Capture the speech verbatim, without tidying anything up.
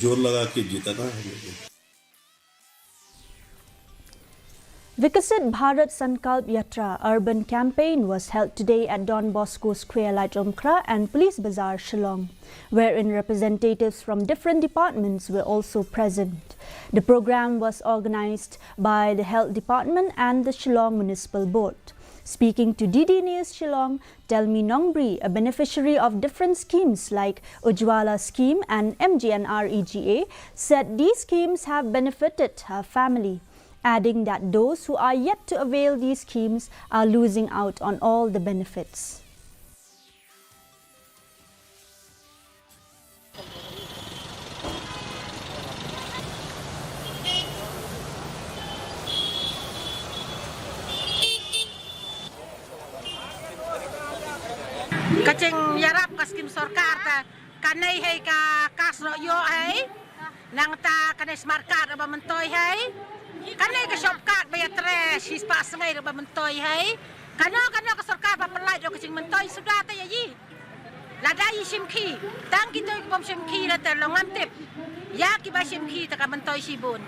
जोर लगा के जीतना है। Viksit Bharat Sankalp Yatra urban campaign was held today at Don Bosco Square, Laitumkhrah and Police Bazar, Shillong, wherein representatives from different departments were also present. The program was organized by the Health Department and the Shillong Municipal Board. Speaking to D D News Shillong, Telmi Nongbri, a beneficiary of different schemes like Ujjwala Scheme and M G N R E G A, said these schemes have benefited her family, adding that those who are yet to avail these schemes are losing out on all the benefits. Ka jingïarap ka skim sorkar ta, kane hi ka kas roh ïoh hi. Nangta kane smart card ba myntoi hi. Kane ka shop card ba ïa tre shispah sngi ba myntoi hi. Kano kano ka sorkar ba pynlait ïoh ka jingmyntoi suda ta ïa i. Lada i shim khie, tang kito ki bym shim khie la te long ngam tip. Ïa ki ba shim khie ta ka myntoi shibun.